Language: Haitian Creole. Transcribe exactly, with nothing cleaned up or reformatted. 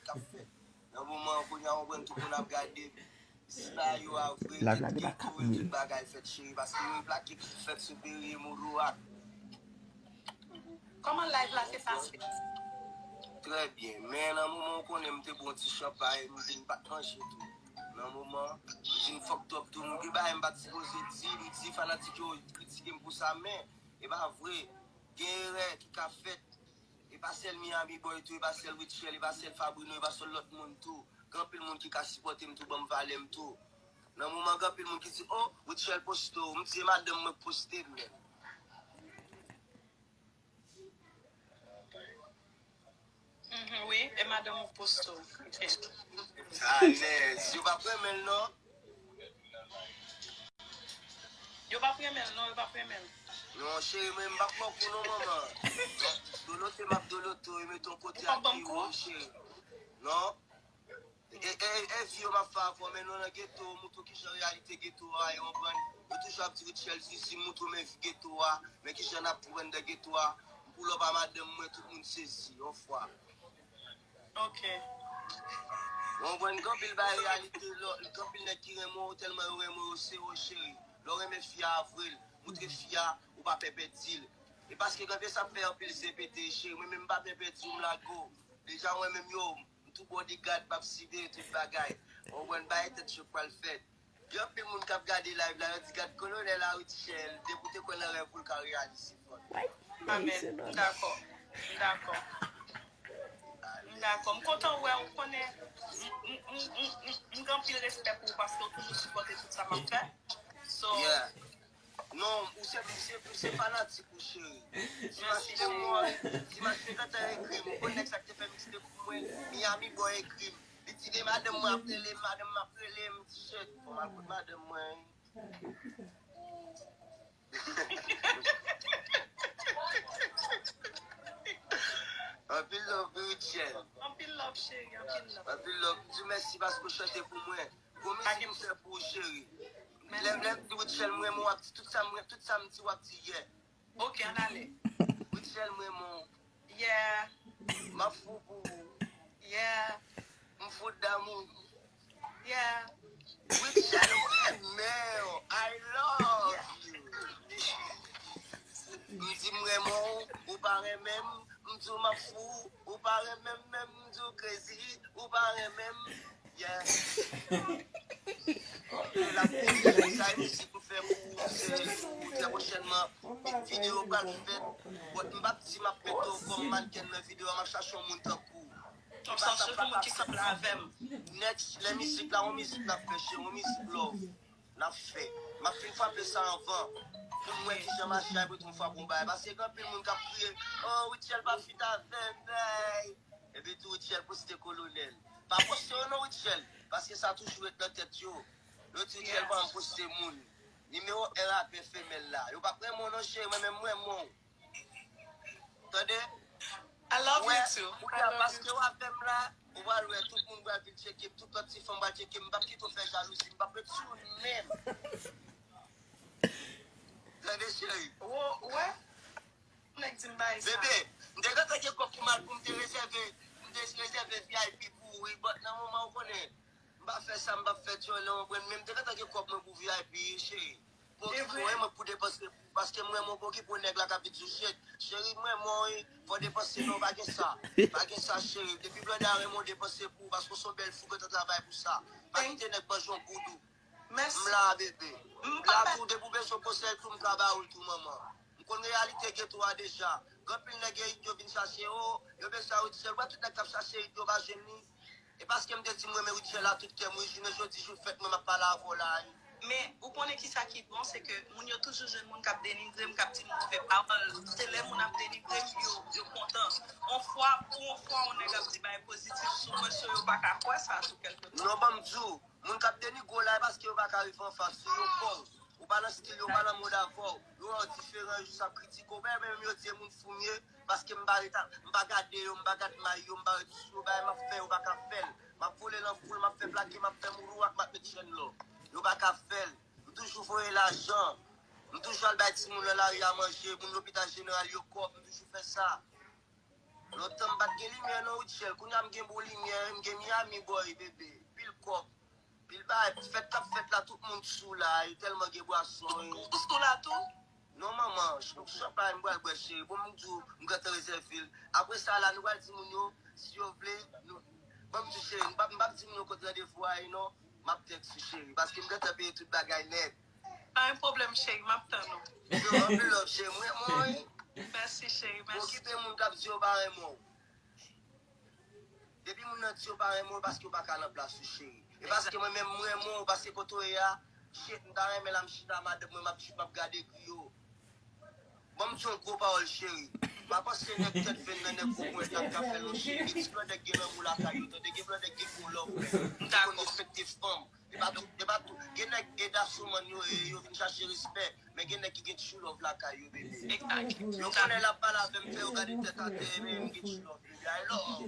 k ap fèt. Nan moman an, kounye a, w konprann tout moun ap gade. Sila yo a vre, tout geto e tout bagay fèt, cheri, paske yo plake ki fèt sou Perrier Mourouak. Kòman live la te pase? Trè byen, men nan moman w konnen m te bwè yon ti chanpay, m vin pa t manje tou. Nan moman, m vin fòk twòp tou, m gen bagay m pa t sipoze di, m di fanatik yo kritike m pou sa, men e pa vre. Gen erè ki ka fèt. E pa sèl Miami Boy tou, e pa sèl Rutshelle, e pa sèl Fabrino, e pa sèl lòt moun tou. Gen anpil moun ki ka sipòte m tou, ban m valè m tou. Nan moman, gen anpil moun ki di, "Oh, Rutshelle poste w." M di, "E madanm mwen k poste m menm." Mhm, wi, e madanm ou k poste w. Ok. Alèz, yo p ap renmen l non. Yo p ap renmen l non, yo p ap renmen l. Non, cheri, mwen m p ap pran kou non, manman. Dolote, m ap dolote w, e mete yon kote ak pi wo, cheri. Non. E, e, e vi yo m ap fè avè w, men nou nan geto, moutre w kijan reyalite geto a ye, w konprann? Yo toujou ap di Rutshelle Zizi, moutre w men vi geto a, men kijan n ap viv anndan geto a. M pull up a madanm mwen, tout moun sezi, yon fwa. Ok. W konprann? Gen anpil bagay reyalite, lò, gen anpil nèg ki renmen w, tèlman yo renmen w, yo sere w, cheri. Lè w renmen fi a, avwe l, moutre fi a, ou pa pè pèdi l. E paske gen anpil sa ap fè anpil zen pete, cheri. Mwen menm m pa pè pèdi w, m lage w. Deja, mwen menm yo, m tou bodyguard, m ap siveye tout bagay. W konprann? Bagay tèt cho k pral fèt. Gen anpil moun k ap gade live la, yo di, "Gad kolonèl a Rutshelle, depi w te kwè nan rèv ou, l ka reyalize fò." Amèn. M dakò. M dakò. M dakò. M kontan wè w, konnen m, m, m, m, m, m gen anpil respè pou ou paske w toujou sipòte tout sa m ap fè. So, yeah. Non, ou se, ou se, ou se fanatik ou, cheri. Ti Mach te mò, Ti Mach te gentan ekri m. Ou konn nèg sa k te fè mixtape pou mwen, Miami Boy ekri m. Li di, "E madanm mwen ap rele m, madanm mwen ap rele m." Ti chèt, fò m al kot madanm mwen. Anpil love, Rutshelle. Anpil love, cheri, anpil love. Anpil love. Di mèsi paske w chante pou mwen. Gwo mizik m fè pou ou, cheri. Lè, lè m di Rutshelle, m renmen w, w ap di tout sa m, tout sa m di, w ap di, yeah. Ok, ann ale. Rutshelle, m renmen w. Yeah. M ap fou pou ou. Yeah. M fou damou. Yeah. Rutshelle, m renmen w. I love you. M di m renmen w, ou pa renmen m. M di w m ap fou, ou pa renmen m menm. M di w crazy, ou pa renmen m. Yeah. L ap koute sa e mizik m fè pou ou, se pou ou trè pwochènman. Videyo pral fèt. But m p ap di m ap mete w kòm mannken nan videyo a, m ap chache yon moun tankou w. Donk, sa w chèche yon moun ki sanble avè m. Next, lè mizik la, yon mizik n ap fè, cheri, yon mizik love n ap fè. M ap fin frape sa anvan. Pou m wè kijan mache a, epi tou m frape yon bagay. Paske gen anpil moun k ap kriye, "Oh, Rutshelle pa fit avè m, ey." Epi tou Rutshelle poste kolonèl. Pa poste yo non, Rutshelle, paske sa toujou ret nan tèt yo. Yo di Rutshelle pa janm poste moun. Nimewo en rapè femèl la. Yo p ap renmen w non, cheri, mwen menm m renmen w. Tande? I love you too. Ou wè, paske w avè m la, ou pral wè tout moun pral vin tcheke m, tout lòt ti fanm pral tcheke m, m p ap kite w fè jalouzi, m p ap ret sou ou menm. Tande, cheri? Ou wè? Nèg di m bay sa. Bebe, m te gentan gen kòb pou m al pou m te rezève, m te rezève V I P pou ou, wi, but nan moman ou konnen, m pa fè sa, m pa fè djòlè, w konprann, men m te gentan gen kòb mwen pou V I P, cheri. Pou okipe w, e mwen pou depanse pou ou, paske m renmen w, pou okipe w, nèg la k ap vin sou shit. Cheri, m renmen w, wi, fò w depanse non, pa gen sa. Pa gen sa, cheri. Depi blòdè a renmen w, depanse pou ou, paske w se yon bèl fi, w gentan travay pou sa. Pa kite nèg manje w boudou. M la, bebe. M la tou, depi w bezwen konsèy tou, m ka ba ou l tou, manman. M konn reyalite geto a deja. Gen anpil nèg yo, yo vin chache, o, yo bezwen Rutshelle. Wè tout nèg k ap chache Rutshelle, yo pa jwenn li. E paske m te di m renmen Rutshelle a tout kè m, wi, jounen jodi, jou fèt mwen, m ap pale avè w la, wi. Men, ou konnen kisa ki bon, se ke moun yo toujou jwenn moun k ap denigre m, k ap di m move pawòl. Se lè moun ap denigre m, yo, yo kontan. On fwa, pou on fwa, on nèg ap di bagay pozitif sou mwen, so yo pa ka kwè sa, sou kèlke pwen. Non, ban m di w, moun k ap denigre w la, e paske yo pa ka rive anfas ou, yo pè w. Ou pa nan stil yo, ou pa nan mod avè w. Yo wè w diferan, yo jis ap kritike w. Men menm yo di e moun fou m ye, paske m pa ret a, m pa gade yo, m pa gad may yo, m pa ret sou yo, bagay m ap fè, yo pa ka fè l. M ap vole nan foul, m ap fè plake, m ap fè moulouwak, m ap met chèn lò. Yo pa ka fè l. M toujou voye lajan. M toujou al bay timoun nan lari a manje, moun lopital jeneral yo kòb, m toujou fè sa. Lontan m pa t gen limyè non, Rutshelle. Kounye a m gen bon limyè, m gen Miami Boy, bebe. Pil kòb, pil bagay, fèt k ap fèt la, tout moun sou la, e tèlman gen bwason. Ou, ou sou la tou? Non, manman, ch- chanpay m pral bwè, cheri. Bon, m di w, m gentan rezève l. Apre sa la, nou pral di moun yo, si yo vle, nou, ban m di, cheri, m p ap, m p ap di moun yo kot randevou a ye non. M ap tèks ou, cheri, paske m gentan peye tout bagay nèt. Pa gen pwoblèm, cheri, m ap tann ou. Yo, anpil love, cheri, m renmen w, wi. Mèsi, cheri, mèsi. Okipe moun k ap di yo pa renmen w. Depi moun nan di yo pa renmen w, paske yo pa ka nan plas ou, cheri. E paske mwen menm, m renmen w, paske kote w ye a, shit, m ta renmen la, m chita, madanm mwen, m ap, m ap gade griyo. Ban m di yon gwo pawòl, cheri. Pa panse nèg tèt venn nan, nèg gwo ponyèt la k ap fè l yon cheri. Gen ti blòdè k gen lanmou lakay yo, tande, gen blòdè k gen gwo love, men yo konn respekte fanm. E pa tout, e pa tout. Gen nèg e dasoman yo ye, yo vin chache respè, men gen nèg ki gen true love lakay yo, bebe. Yo konnen l ap pale avè m, fè yo gade tèt atè, men m gen true love, bebe. I love.